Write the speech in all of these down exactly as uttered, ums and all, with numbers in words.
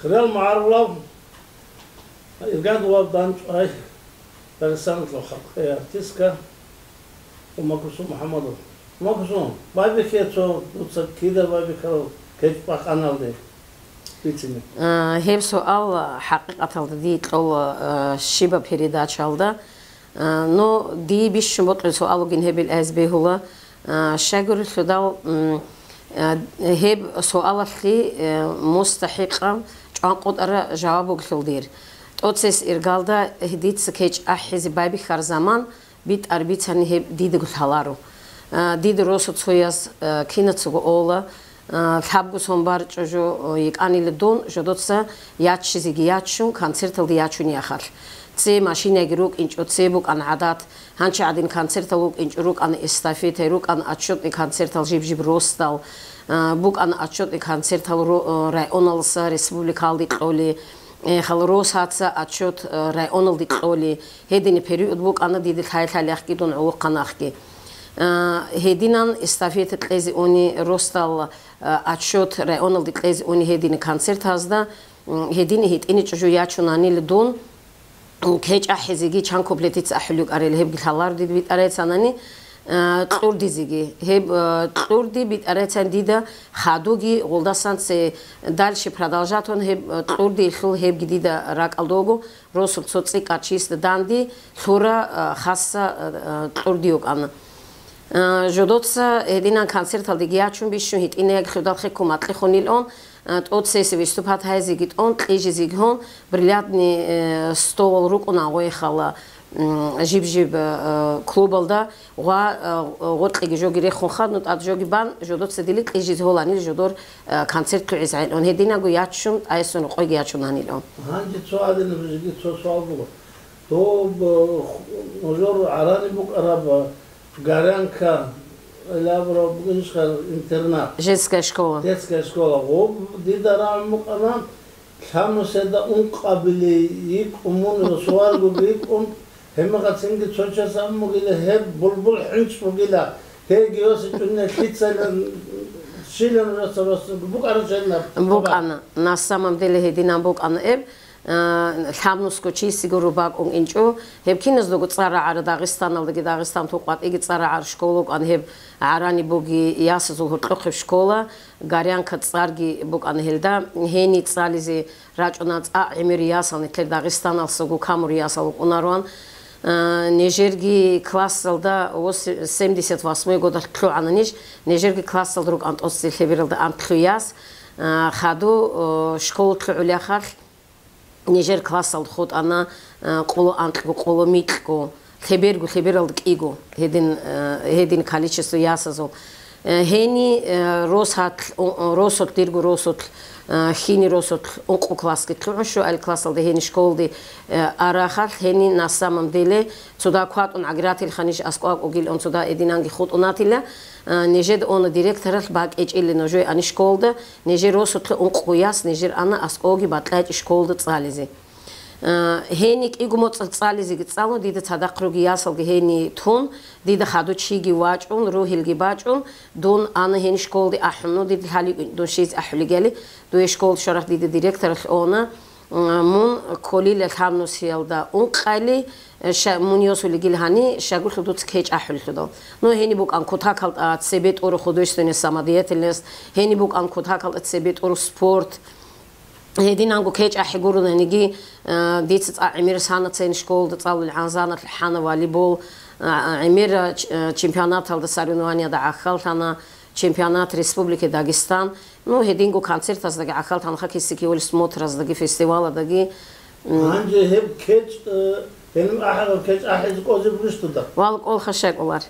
Рал магӀарулав, иргад ва данчӀвай Дагъистаналъул халкъ, э, артистка Умакусу МухӀамадов. Умакусу, байбихье цо, дуца кида байбихьарал кечӀ бакъаналде бицине. А, гьеб суал хӀакъикъаталда дие кьола, а, щибаб передачалда. А, ну, дие бищун бокьун суал бугин гьебил гьез бегьула. А, щайгурелъул дал, м, а, гьеб суалалъе, э, мустахӀикъав чӀван къотӀараб жаваб бугелъул дир. ТӀоцес иргалда дица кечӀ ахӀизе байбихьараб заман битӀараб бицани гьеб дидаго лъаларо. А, дида росу цояз, а, кинацаго ола, а, лъабго сон барчӀо жо, а, йикӀанила дун, жодоца яччизеги ячун, концерталде ячунеб мехалъ. Цее машинаги рукӀинчӀо, цее букӀана гӀадат, гьанчи гӀадин концертал рукӀинчӀо, рукӀана эстафета, рукӀана отчетный концертал жиб-жиб росдал, а, букӀана отчетный концертал ро-, а, районалдаса, республикалде кьолеб, э, хал росаца отчет, а, районалде кьолеб. Гьединаб период букӀана дида лъай-лъай яхъги дун гӀолохъанахъги. А, гьединан эстафета кьезе уни росдал, а, отчет районалде кьезе уни гьединаб концертазда, м, гьедин гьитӀинчӀо жо ячунанила дун, м, кечӀ ахӀизеги чан куплетица ахӀулев кӀарел гьебги лъаларо дида битӀарайцанани, а, кьурдизеги. Гьеб, а, кьурди битӀарайцан дида хадуги гъолдасан цее дальше продолжатун гьеб, а, кьурдиялъул гьебги дида ракӀалда вуго. Росул цо цӀикӀкӀарчиясда данде лъура, а, хасса, а, а, кьурди вукӀана. А, жодоца гьединан концерталдеги ячун бищун гьитӀинеяги лъудал хеккун макьихъунилан, а, тӀоцесеб выступать гьайзеги тӀон, кьижизеги гьун, бриллиантный, э, столал рукӀуна гъойихъала, м, жиб-жиб, э, клубалда гъва, э, гъоркьеги жоги рехун хадну, тӀад жоги бан, жодоца дили кьижизе гьоланил жодор, э, концерт лъугӀизе гӀелъун. Гьединаго ячун, тӀайсун рукъойги ячунанилан. Гьанже цо гьадинаб жеги цо суал буго. Доб, э, ху-, нужер гӀарани букӀараб, э, Горянка, илабураб бугищха интернат? Женская школа. Детская школа. Гъоб дида рагӀун букӀана, Лъабнусиялда ункъабилей йикӀун мун, росуларгоги йикӀун, гьебмехалъ цинги цо час абун бугила, гьеб булбул хӀинчӀ бугила, гьей гьесие чӀунила лъицайилан, щила нужеца росуларго букӀараб жайнаб? БукӀана. На самом деле гьединан букӀана гьеб. А, Лъабнусго чиясего рубакӀун инчӀо. Гьеб киназдаго цӀар рагӀара Дагъистаналдаги, Дагъистан тукъватӀиги цӀар рагӀара школа вукӀана гьеб гӀарани буги ясазул гьоркьохъеб школа, Горянка цӀарги букӀана гьелда. Гьени цӀализе рачӀуна цӀакъ гӀемер ясал, нилъер Дагъистаналсаго камур ясал вукӀунароан. А, нижерги классалда, восемьдесят восьмой годалъ лъугӀана ниж, нижерги классалда рукӀана тӀоцебе лъебералда анлъго яс. А, хаду, о, школа лъугӀулехъалъ, нижер классалда хутӀана, а, къоло анкьго, къоло микьго, лъеберго, лъебералда кӀиго, гьедин, а, гьедин количество ясазул. Э, гьени, э, росат-, о, о, росулъ, дирго росулъ, э, хьини росулъ ункъо классги лъугӀун щуал классалда гьени школалде, э, арахалъ гьени на самом деле цо дагь кватӀун гӀагратилха ниж аскӀов акӀугилан цо дагь гьединанги хутӀунатила, э, нижеда уна директоралъ бакӀ гьечӀила нужее ани школалда, нижер росулъа ункъо яс нижер ана аскӀовги бакьачӀи школалда цӀализе. А, гьени кӀиго моцӀалъ цӀализеги цӀалун, дида цадахъ руги ясалги гьени тун, дида хаду чиги вачӀун, ругьилги бачӀун, дун ана гьени школалде ахӀун, ну, дида лъаликӀун дун щизе ахӀулигали, дуе школалда щварахъ дида директоралъ уна, а, мун кколила Лъабнусиялда ункъайли, ша-, мун йосулигил гьани, щагулъул дуца кечӀ ахӀулелъудал. Ну, гьени букӀан кутакалда цебетӀуру художественная самодеятельность, гьени букӀан кутакалда цебетӀуру спорт, Гьединанго кечӀ ахӀи гуронаниги, э, дица цӀа гӀемер санацин школалда цӀалулел гӀанзаналъ хӀана волейбол, э, гӀемер, э, ч-, э, чемпионаталда, соревнованиялда гӀахьаллъана, чемпионат Республики Дагестан. Ну, гьединго концертаздаги гӀахьаллъана, хоккейский смотраздаги, фестиваладаги. М. Гьанже гьеб кечӀ, э, гьениб ахӀараб кечӀ ахӀизе кӀозе бурищ дуда? Вал кӀолха щай кӀолар.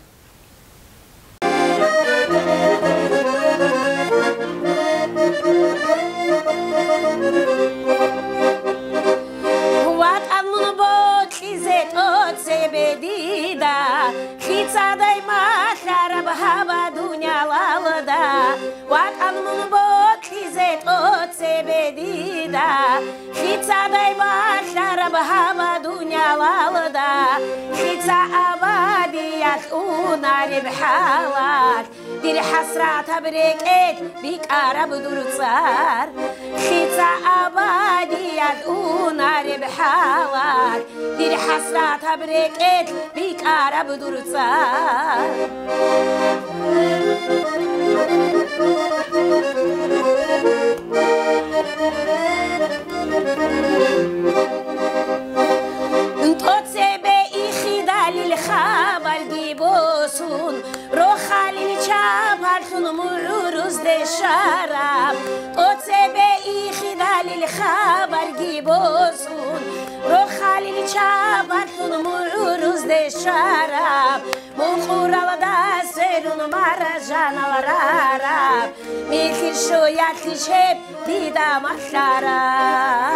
ВатӀан мун бокьизе тӀоцебе дида, лъицадай малъараб гьаба дуниялалда. ВатӀан мун бокьизе тӀоцебе дида, лъицадай малъараб гьаба дуниялалда, лъица абадиялъ унареб хӀалалъ, дир хӀасратаб рекӀелъ бикӀараб дур цӀар, лъица аба- Ял унареб хӀалалъ, дир хӀасратаб рекӀелъ бикӀараб дур цӀар. ТӀоцебе ихидалил хабалги босун, рохалил чапарлъун мугӀрузде щвараб, тӀоцебе ихидалил хабарги босун, рохалил чапарлъун мугӀрузде щвараб, мукъуралда сверун маржанал рараб, михьил щуялъищ гьеб дида малъараб,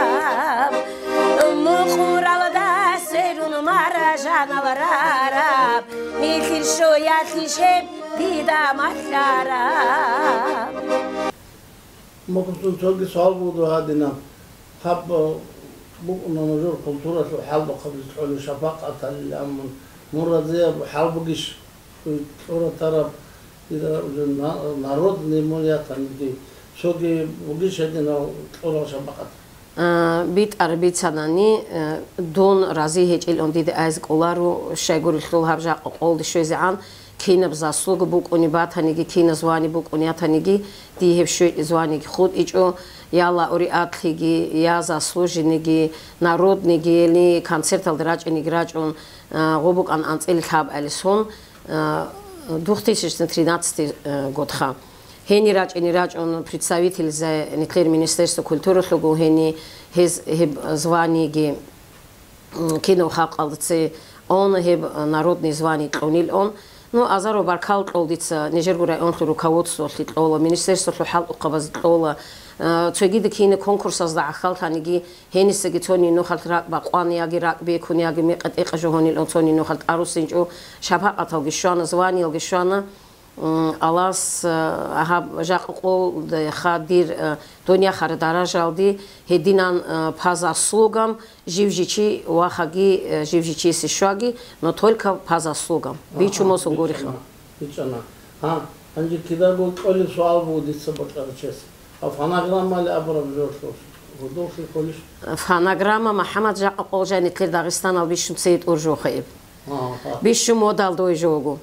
мукъуралда сверун маржанал рараб, михьил щуялъищ гьеб дида малъараб. Мухъсун цоги суал буго гьадинаб. Гьаб, э, букӀуна нужер культуралъул хӀалбахъабизе кьолеб шапакъаталилан мун. Мун разияб хӀал бугищ? Кьура тараб, дида уже на-, народный мун ятаниги, цоги бугищ гьединал кьурал шапакъат? А, битӀар бицанани, э, дун рази гьечӀилан дида айз кӀоларо, щайгурелъул гьаб жакъа къолде щвезегӀан, кинаб заслуга букӀуни батаниги, кинаб звани букӀуни ятаниги, дие гьеб щвечӀеб званиги хутӀичӀо, я лауреатлъиги, я заслуженныйги, народныйги, яни концерталда рачӀиниги рачӀун, а, гъо букӀан анцӀила лъабабилеб сон, а, две тысячи тринадцатый, э, годха. Гьенир рачӀине рачӀун представительзе нилъер Министерство культуралъул гьени гьез гьеб званиеги, м, кинав халкъалда цере гьеб народный звание кьунилан. Ну, азарго баркал кьола дица нижерго районлъул руководстволъе кьола, министерстволъул хӀалтӀухъабазе кьола, э, цогида кинаб конкурсазда гӀахьаллъаниги, гьенисаги цонин нухалъ ракӀ бакъван яги ракӀ бекун яги мекъи-тӀекъи жо гьонилан цонин нухалъ тӀаруссинчӀо, шапакъаталги щвана, званиялги щвана. М, Аллагьас, э, гьаб жакъа къолдеха дир, э, дунияхъара даражалде гьединан, э, по заслугам жив жичи вахаги, э, жив жичиясе щваги, но только по заслугам. Ага, бичун мосул гуриха. БичӀчӀана, бичӀчӀана. Гьа, гьанже кидаго кьолеб суал буго дица бокьарав чиясе. А фонограммали абураб жо гьудуллъи кколищ? Фонограмма, МухӀаммад, жакъа къол жани нилъер Дагъистаналда бищун цей тӀур жо хъеиб. Ага. Бищун модалда дой жо вуго.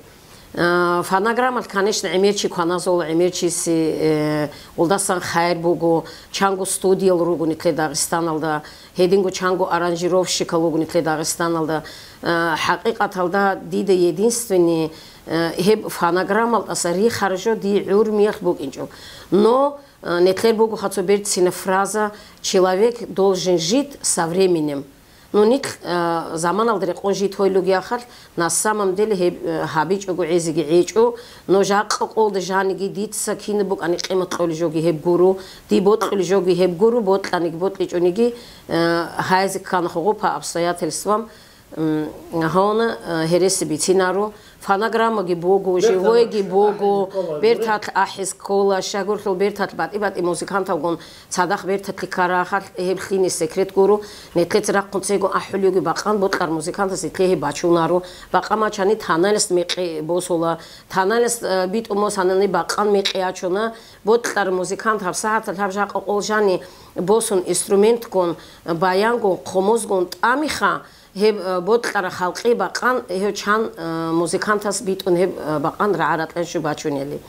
А, фонограммалъ, конечно, гӀемер чи кваназула, гӀемер чиясе, э, гъолдасан хайр буго, чанго студиял руго нилъер Дагъистаналда, гьединго чанго аранжировщикал руго нилъер Дагъистаналда. А, хӀакъикъаталда дида единственный, э, гьеб фонограммалдаса рихараб жо дие гӀурмиялъ букӀинчӀо. Но, э, нилъер бугоха цо берцинаб фраза: «Человек должен жить со временем». Ну, нилъ, э, заманалда рекъон жить гьойлуги ахалъ, на самом деле гьеб, э, гьабичӀого гӀезеги гӀечӀо, но жакъа къолда жаниги дица кинаб букӀани къимат кьолеб жоги гьеб гуро, дие бокьулеб жоги гьеб гуро, бокьаниги бокьичӀониги, э, гьайзе ккана хъугъу по обстоятельствам, м, гьавна, э, гьереси бицинаро, фонограммаги буго, живойги буго, берталъ ахӀиз ккола, щайгурелъул берталъ батӀи-батӀи музыканталгун цадахъ берталъе ккарахалъ, гьеб лъине секрет гуро, нилъеца рахъун цего ахӀулевги бакъан бокьарал музыкантас нилъее гьеб бачунаро, бакъан бачани таналъ мекъи босула, таналъ, э, битӀун босанани бакъан мекъи ячуна, бокьарав музыкант гьабсагӀаталъ гьаб жакъа къол жани босун инструментгун, баянгун, хъумузгун тӀамиха, гьеб, э, бокьараб халкъи бакъан гьев чан, э, музыкантас битӀун гьеб, э, бакъан рагӀа-ратӀлъен щиб бачунели.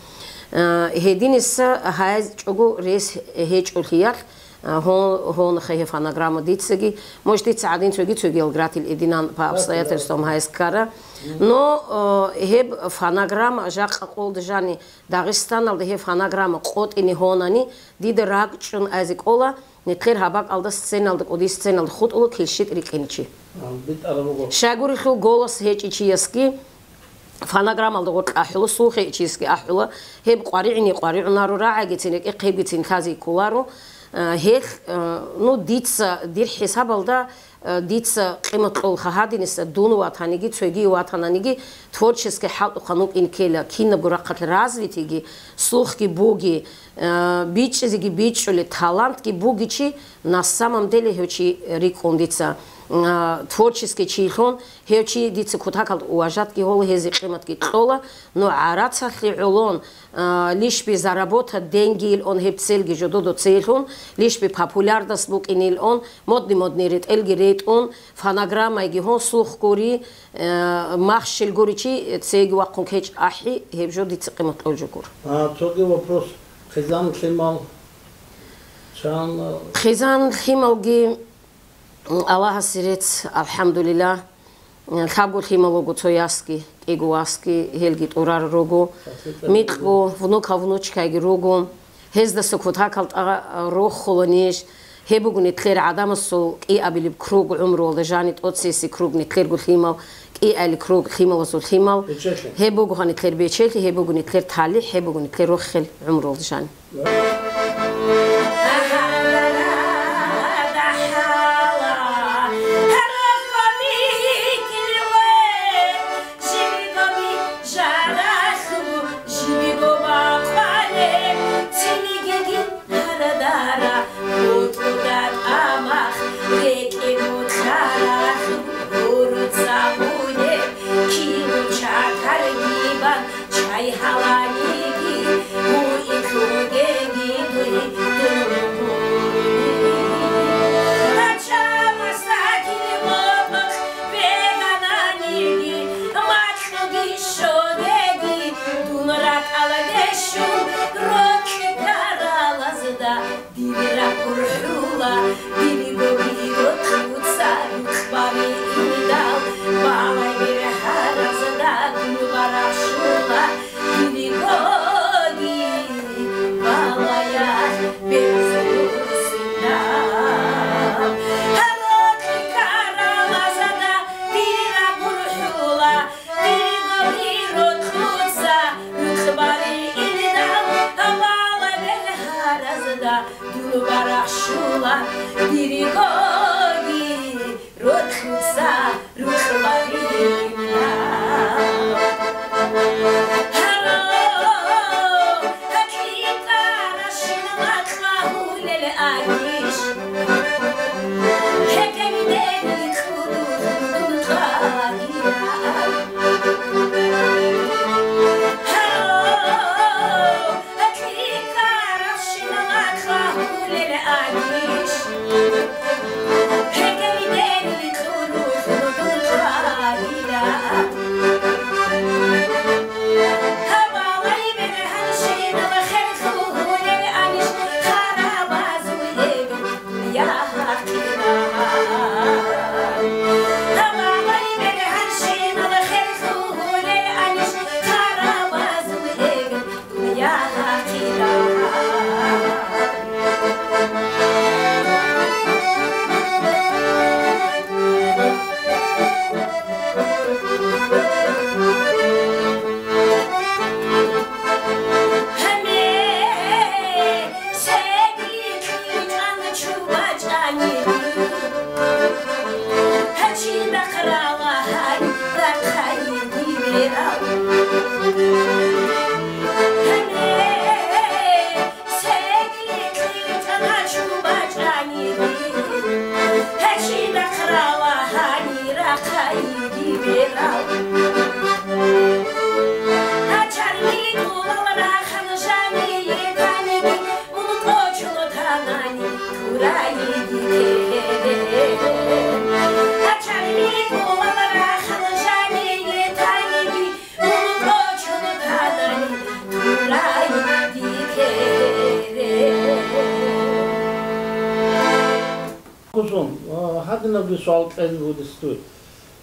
Э, гьединиса гьайз чӀого рес гьечӀолъиялъ, э, гьо-, гьонха гьеб фонограмма дицаги, может, дица гӀадин цоги-цогиял гратил идинан по обстоятельствам гьайз ккара. Но, э, гьеб фонограмма жакъа къолда жани Дагъистаналда гьеб фонограмма къотӀине гьонани, дида ракӀчӀун айзе кӀола, нилъер гьаб бакӀалда сценалда кӀуди, сценалда хутӀула килщитӀ рикӀкӀинчи. А, битӀараб буго. Щайгурелъул голос гьечӀичиясги фонограммалда гъоркь ахӀула, слух гьечӀичиясги ахӀула, гьеб къваригӀине къваригӀунаро, рагӀайгицин рекӀехъе гьебгицин лъазе кколаро. Э, гьелъ, э, ну, дица, дир хӀисабалда, Э, дица къимат кьолха гьадиниса, дун ватаниги, цоги ватананиги творческий хӀалтӀухъан вукӀин ккела, кинабго рахъалъ развитиги, слухги буги, э, бичӀчӀизеги бичӀчӀули, талантги буги чи, на самом деле гьев чи рикӀкӀун дица, э, творческий чилъун, гьев чи дица кутакал уважатги гьола, гьезие къиматги кьола, но гӀарацалъе гӀолон, а, лишби заработать деньги илон гьеб целги жододо целлъун, лишби популярность букӀинилон, модни-модни ретӀелги ретӀун, фонограммайги гьон слух гури, э, махщел гури чи цеги вахъун кечӀ ахӀи, гьеб жо дица къимат кьол жо гур. А, цоги вопрос. Хъизан лъимал чан? Хъизан лъималги Аллагьасе рецц, алхӀамдулиллагь. Лъабго лъимал вуго цо ясги, кӀиго васги, гьелги тӀурар руго. Микьго внукал, внучкайги руго. Гьездаса кутакал тӀа рохула ниж. Гьеб буго нилъер гӀадамасул кӀиабилеб круг гӀумруялда жани, тӀоцеси круг нилъерго лъимал, кӀиали круг лъималазул лъимал. Гьеб буго гьанилъер бечелъи, гьеб буго нилъер талихӀ, гьеб буго нилъер рохел гӀумруялда жани. Чай гьаланиги, гьуи лъугеги дуе дун гурони. Гьача масакил гъобохъ бегананиги, макьуги щогеги, дун ракӀалде щун рокьи каралазда. Дир ракӀ гурхӀула, дирго биро тӀуца рукъбари индал, балай бергьаразда дун барахщула, диргоги балаялъ берзурсиндал. Гьарокьи каралазда дир ракӀ гурхӀула, Кусун, а, гьадинабги суал кьезе буго досда.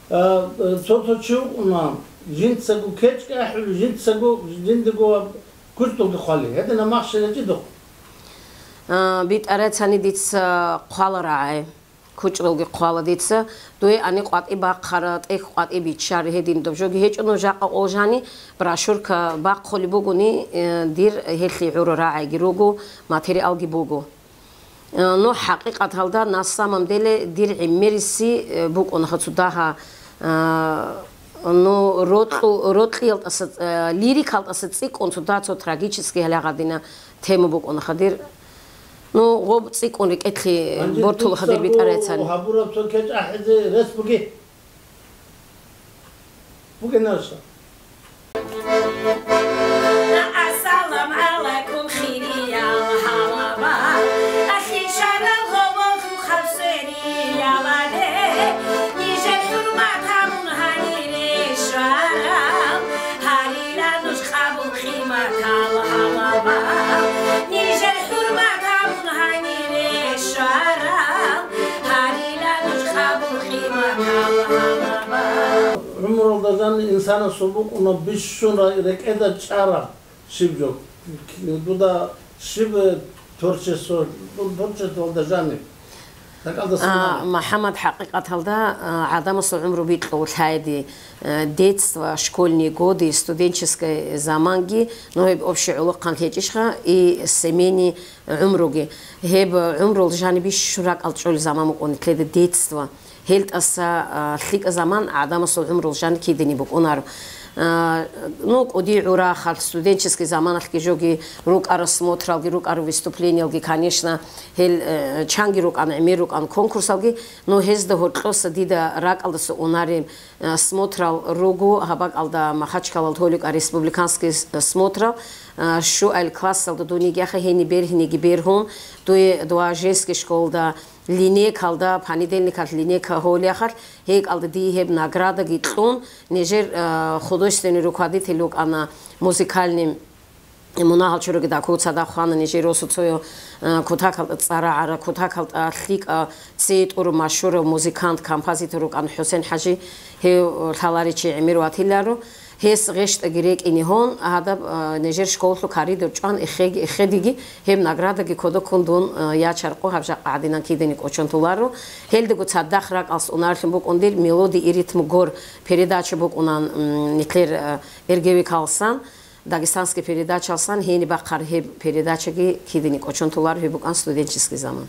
А, цо-цо чи вукӀуна, жинцаго кечӀги ахӀулев, жинцаго жиндего куцалги хъвалев. Гьединаб махщел гьечӀидухъ? А, битӀарацани дица хъвала рагӀай. КучӀралги хъвала дица, дуе ани къватӀи бахъара, тӀехь къватӀи биччари, гьедин доб жоги гьечӀо, но жакъа къо жани брошюрка бахъулеб бугони, э, дир гьелъие гӀура рагӀайги руго, материалги буго. Э, ну, хӀакъикъаталда, на самом деле, дир гӀемериси, э, букӀунаха цо дагьа, э, ну, рокьу-, рокьиялдаса, э, лирикалдаса цӀикӀкӀун цо дагьа цо трагический гьале гьадина тема букӀунаха дир. Ну, гъоб цӀикӀкӀун рекӀелъе бортулаха дир битӀарайцани. Гьабураб цо кечӀ ахӀизе рес буги? Бугенаша. Ассалам гӀалайкум, хириял гьалабал, ахишарал гъоболъухъаб сериялале, нижер хӀурмат гьабун гьанире щварал, гьарила нуж къабул къиматал гьалабал, нижер хӀурмат гьабун гьанире щварал, гьарила нуж къабул къиматал гьалабал. ГӀумрулда жаниб инсанасул букӀуна бищун ра-, рекӀеда чӀараб щиб жо. Дуда щиб творчество, творчествоялда жаниб? РакӀалда А, сунана. МухӀаммад, хӀакъикъаталда, а, гӀадамасул гӀумру бикьула лъади, а, детство, школьные годы, студенческий заманги, ну, гьеб общий гӀолохъан гьечӀищха, и семейный гӀумруги. Гьеб гӀумрул жаниб бищун ракӀал чӀолеб заман букӀун нилъеда детство. Гьел тӀаса, а, лъикӀа заман гӀадамасул гӀумрул жан кидани букӀунаро. А, ну, кӀуди гӀурахъалъ, студенческий заманалъги жоги рукӀарал смотралги, рукӀарал выступлениялги, конечно, гьел, э, чанги рукӀан, гӀемер рукӀан конкурсалги, ну, гьезда гьоркьоса дида ракӀалдаса унареб, э, смотрал руго, гьаб бакӀалда Махачкалал толикӀа республиканский с-, смотрал, э, щуал классалда дун йигеха гьениб бергьинеги бергьун, дуе-, дуа женский школда, линейкалда, понедельникалъ линейка гьолеяхъалъ, гьекӀалда дие гьеб наградаги кьун, нижер, э, художественный руководитель вукӀана, музыкальный мунагьал чуруги дакуцада хвана, нижер росуцоё, э, кутакалда цӀарагӀара, кутакалда лъикӀа цей тӀур машгьурав музыкант, композитор вукӀана ХӀусен-хӀажи, гьев лъаларичи гӀемер ватиларо. Гьес гъещтӀаги рекӀине гьон, гьадаб, а, нижер школалъул коридор чӀван эхеги-, эхедиги, гьеб наградаги кодоккун дун, а, ячаркъо, гьаб жакъа гӀадинан кидани кӀочон туларо. Гьелдаго цадахъ ракӀалъ унарлъун букӀун дир «Мелодии и ритмы гор» передача букӀунан, м, нилъер, а, РГВК-алсан, дагестанский передачаялсан, гьениб бахъар гьеб передачаги кидани кӀочон туларо, гьеб букӀан студенческий заман.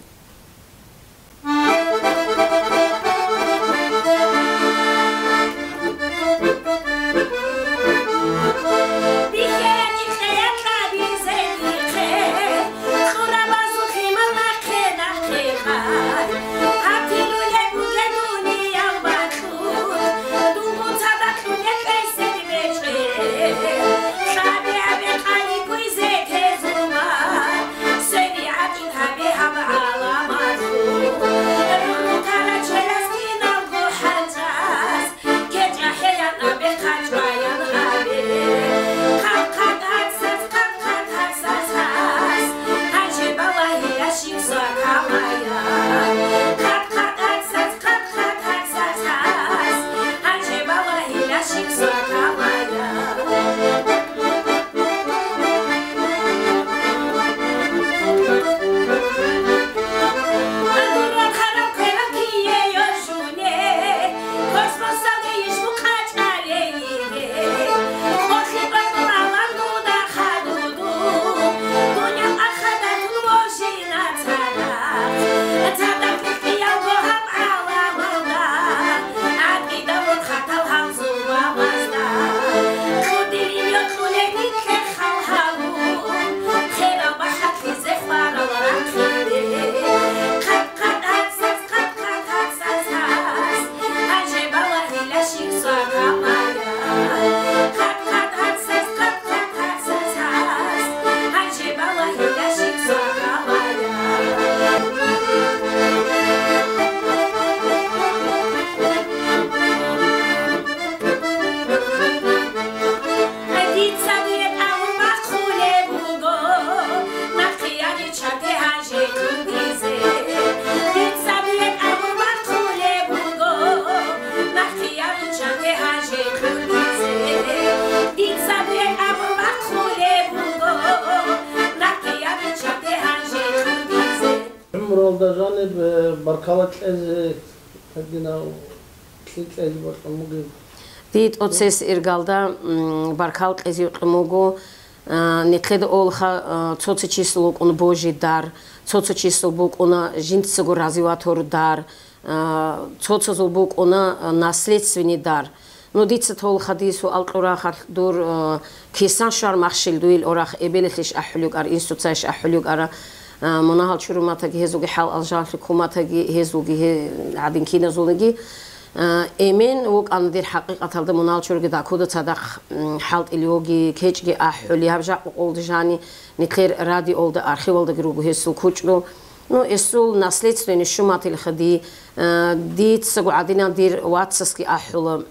ГӀумруялда жаниб, э, баркала кьезе, гьединав кьи кьезе бокьун бугеб? Дие тӀоцес иргалда, м, баркал кьезе бокьун буго. А, нилъеда олха, а, цо-цо число вукӀуна божий дар, цо-цо число букӀуна жинцаго разиватор дар, а, цо-цозул букӀуна, а, наследственный дар. Ну, дица толха дису алкьурахалъ дур, а, кисан швар махщел дуил орах эбелалъеш ахӀулев кӀар, инсуцайш ахӀулев кӀара, а, мунагьал чуруматаги гьезулги хӀал алжанлъи куматаги гьезулги гье-, гӀадин киназулги. А, эмен вукӀана дир хӀакъикъаталда мунагьал чуруги дакуда цадахъ, м, хӀалтӀил йоги, кечӀги ахӀули, гьаб жакъа къолда жани, нилъер радиолда, архивалдаги руго гьесул кучӀду. Ну, эсул наследственный щуматилха ди, а, дицаго гӀадинан дир вацасги ахӀула.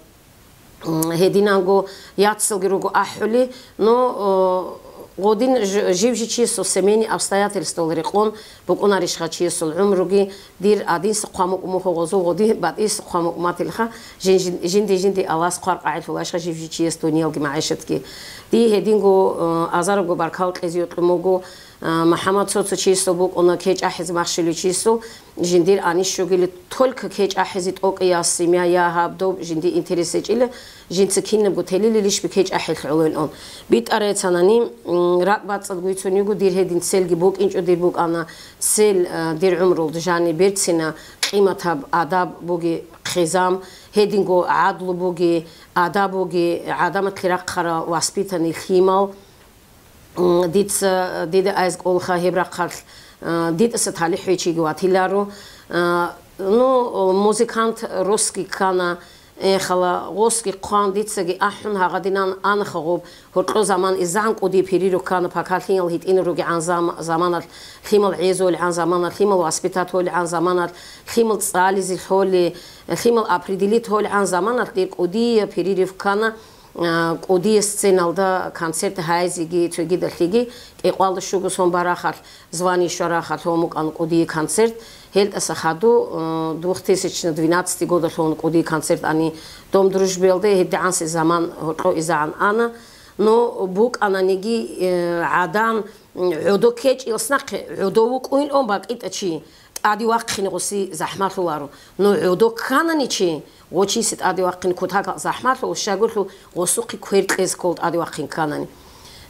М, гьединанго яцалги руго ахӀули, ну, о, гъодин ж-, жив жичиясул семейный обстоятельствоял рекъон букӀунарищха чиясул гӀумруги, дир адинса хъвамукӀ мухьо гъозул гъодин батӀиса хъвамукӀ матилха, жин-, жин-, жинди-жинди Аллагьас хъвар къагӀилъулайищха жив жичияс дуниялги магӀишатги. Дие гьединго, э, азарабго баркал кьезе йокьун буго, э, МухӀаммад цо-цо чиясул букӀуна кечӀ ахӀизе махщелев чиясул, жиндир анищ щугили, только кечӀ ахӀизе тӀокӀияс семья я гьаб доб жинди интерес гьечӀила, жинца кинабго телила лишби кечӀ ахӀилъ гӀолойилан. БитӀарай цанани, м, ракӀ бацӀцӀад гуйцун йиго, дир гьедин целги букӀинчӀо дир букӀана, цел, а, дир гӀумрулда жани берцина къиматаб адаб буги хъизам, гьединго гӀадлу буги, адаб буги, гӀадаматлъи рахъара воспитанный лъимал. М, дица, дида айз кӀолха гьеб рахъалъ, а, дидаса талихӀ гьечиги ватиларо. А, ну, музыкант росги ккана, эхала гъосги хъван, дицаги ахӀун гьагъадинан анаха гъоб, гьоркьо заман изан кӀуди перерыв ккана, пока лъимал гьитӀинал ругегӀан зам-, заманалъ, лъимал гӀезулгӀан заманалъ, лъимал воспитать гьолгӀан заманалъ, лъимал цӀализе лъоле, лъимал определить гьолгӀан заманалъ дир кӀудияб перерыв ккана. А, кӀудияб сценалда концерт гьайзеги цогидалъеги, кӀикъвалда щуго сон барахалъ, звание щварахалъ гьомукӀан кӀудияб концерт. ГьелтӀаса хаду, а, двухтысячно двенадцатый годалъун кӀудияб концерт ани Дом дружбиялде, гьедигӀанси заман гьоркьо изагӀан ана. Ну, букӀананиги, э, гӀадан, м, гӀодо ккечӀелас нахъе, гӀодов вукӀуйилан бакӀитӀа чи. ТӀаде вахъине гъоси захӀмалъуларо. Ну, гӀодо кканани чи, гъочиси тӀаде вахъине кутакал захӀмалъул, щагулъул гъосухъе квер кьез ккол тӀаде вахъин кканани.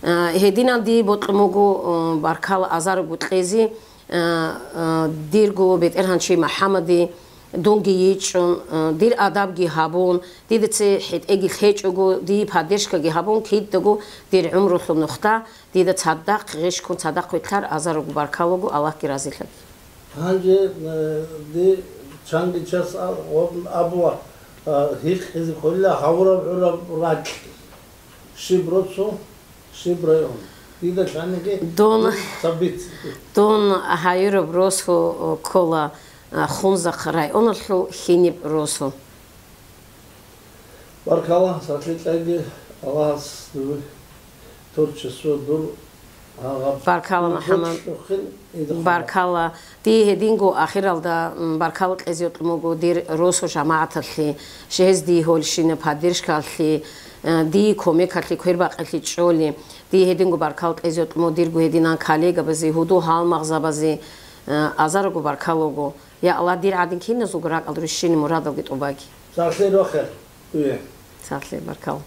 А, гьединан дие бокьун буго, а, баркала азарго кьезе, а, а, дирго бетӀергьанчи МухӀаммаде, дунги йичӀун, а, дир адабги гьабун, дида цей хӀетӀеги лъечӀого, дие поддержкаги гьабун, кидаго дир гӀумрулъул нухда, дида цадахъ гъищ ккун цадахъ вилълъар азарго баркалаго, Аллагьги разилъаги. Гьанже, э, ди чанги час а-, гъоб-, абула, а, гьикъизе кколила гьавураб гӀураб ракь. Щиб росу, щиб район. Дида лъаниги Дон, дун цабиц. Дун гьаюраб росу, о, ккола, а, Хунзахъ районалъул Хиниб росу. Баркала, сахлъи кьеги, Аллагьас дур творчество дур гьагъаб. Баркала, дур МухӀаммад. Чухъин идахъала. Баркала. Дие гьединго ахиралда, м, баркала кьезе йокьун буго дир росу жамагӀаталъе, гьез дие гьолщина поддержкалъе, э, дие кумекалъе, квербакъалъе чӀоле. Дие гьединго баркала кьезе йокьун буго дирго гьединан коллегабазе, гьудул-гьалмагъзабазе, э, азарго баркалаго. Я Аллагь, дир гӀадин киназулго ракӀал рущине, мурадалги тӀубаги. Сахлъи рохел, уе. Сахлъи, баркал.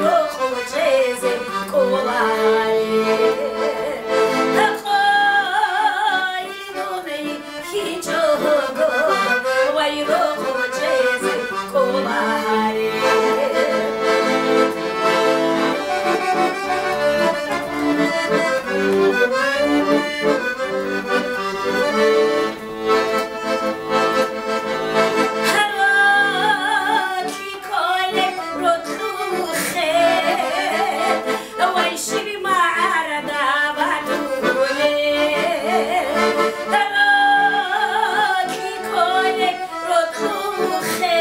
Рокъов чӀезе кӀоларе. Къойилдуни хичӀого, вай, рокъов чӀезе кӀоларе. Гьаролъи кколеб рокьухъе, вай, щиб магӀарда батулеб. Гьаролъи кколеб рокьухъе,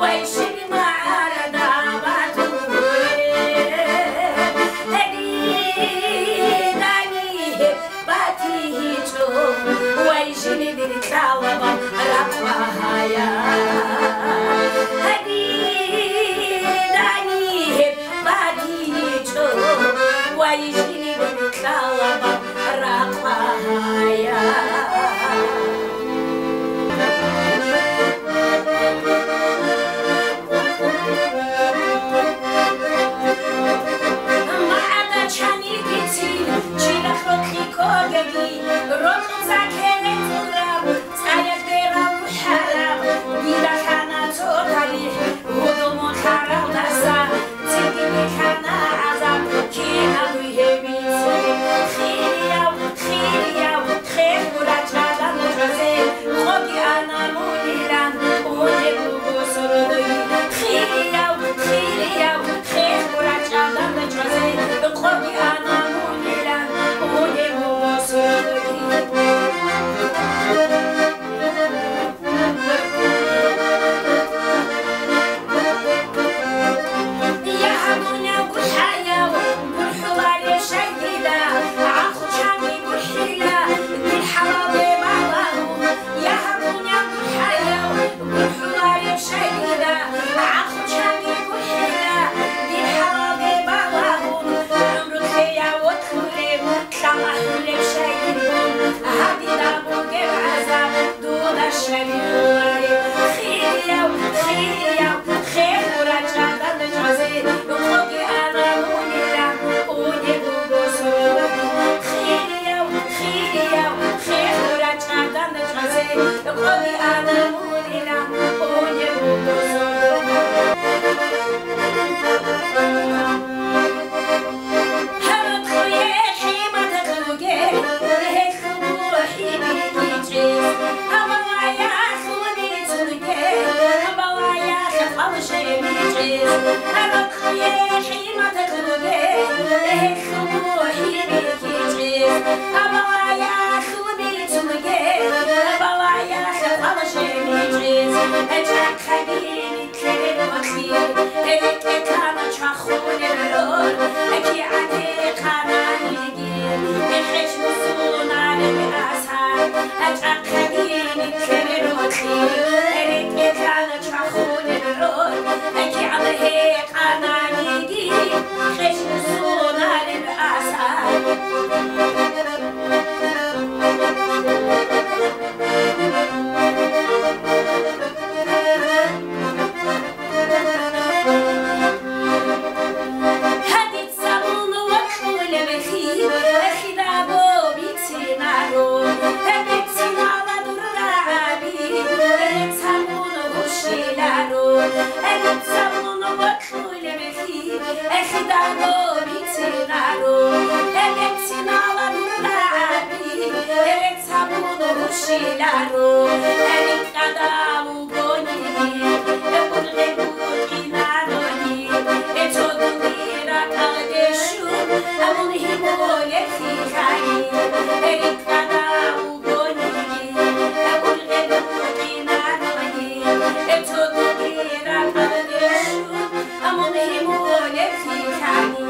вай, щиб магӀарда батулеб. Гьединани гьеб батичӀо, вай, жиндир лъалабал ракъвагьая. Гьединани гьеб батичӀо, вай, жиндир лъалабал ракъвагьая. МагӀарда чанигицин, чирахъ рокьи ккогеги, рокьуца ккене тураб, цӀаялъ берал рухӀараб, дида лъана цо талихӀ, гьудул мун лъаралдаса, цинги лъана гӀазаб, киналуй гьеб бице. Хирияв, хирияв, хехго рачӀалда нучӀазе, къоги ана мунилан, унеб буго сордоги. Хирияв, хирияв, хехго рачӀалда нучӀазе, къоги ана мунилан, унеб буго сордоги. Я гьабуня гурхӀаяв, гурхӀуларев щай дида, гӀахъу чанги гурхӀила, дир хӀалалде балагьун. Я гьабуня гурхӀаяв, гурхӀуларев щай дида, гӀахъу чанги гурхӀила, дир хӀалалде балагьун. ГӀумру лъеяв вокьулев, лъала хӀулев щай диргун, гьабида бугеб гӀазаб. Дуда шаригӀулареб, хирияв, хирияв, хехго рачӀалда нучӀазе, къоги ана мунилан, унеб буго сордоги. Хирияв, хирияв, хехго рачӀалда нучӀазе, къоги ана мунилан, унеб буго сордоги. Гьарод хъуе хӀиматалъуге, гьелъул гурхӀи бикьичӀез, гьабалаялъул бицунге, гьабалаялъ хъвал жемичӀез. Гьарод хъуе хӀиматалъуге, гьелъул гурхӀи бикьичӀез, гьабалаялъул бицунге, гьабалаялъ хъвал жемичӀез. ЧӀахъаги Лъебе рокьи, рекӀелъана чвахулеб гӀор, кигӀан гьекъананиги, гьечӀо сунареб асар, чӀахъаги лъебе рокьи, рекӀелъана чвахулеб гӀор, кигӀан гьекъананиги, гьечӀо сунареб асар. Гьадица мун вокьулеб хи, хидаго бицинаро, бицинала дур рагӀаби, гьадица мун гьурщиларо, гьадица мун вокьулеб хи, хидаго бицинаро, бицинала дур рагӀаби, гьадица мун гьурщиларо, рикӀкӀадав Гьеб ургъел букӀинарони, гьечӀо дуги ракӀалде щун, мун гьимулеб хихьани, рикӀкӀадав угониги. Гьеб ургъел букӀинарони, гьечӀо дуги ракӀалде щун, мун гьимулеб хихьани.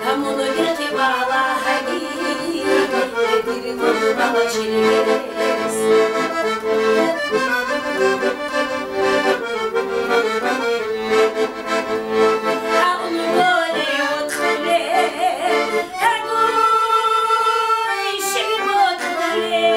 Гьамун бихъи балагьаги, дир гьунбала чилгьес. Гьабун боли вукьуле, гьабун щиб бокьуле.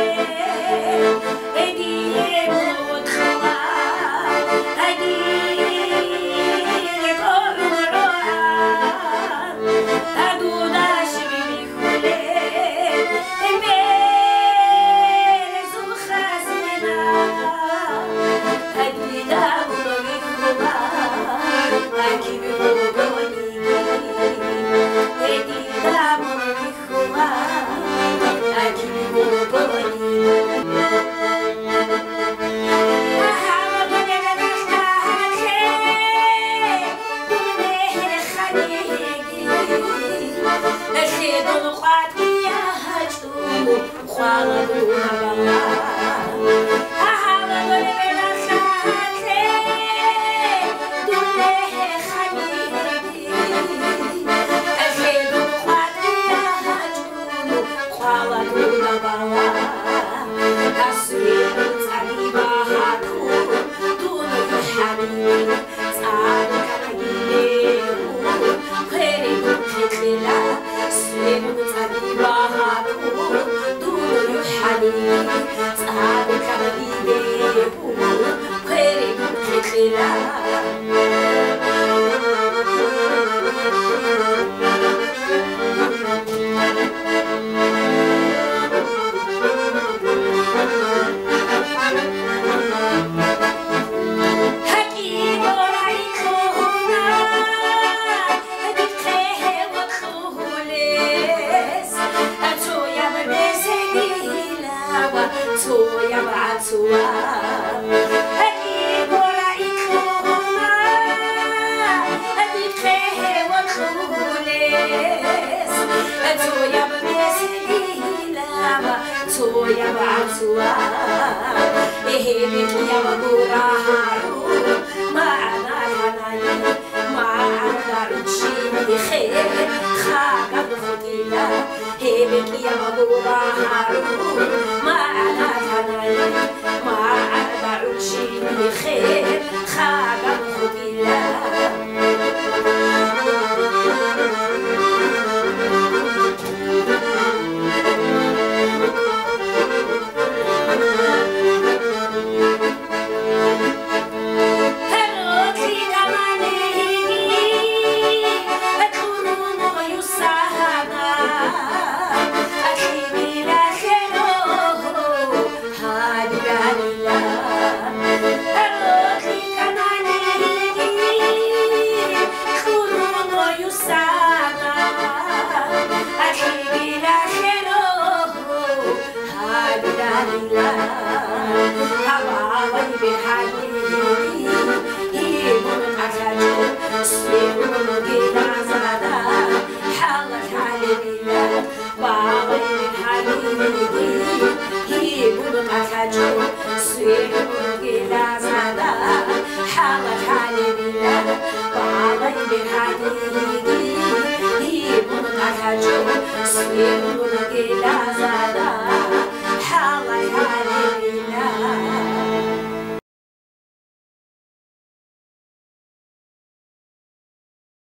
Цояб гӀацуа, гьатӀи гора итлугьуна, дихъе гьев вокьулес, цояб меседилан, цояб гӀацуа, гьеб кӀияб гора гьарун, магӀна гьанай.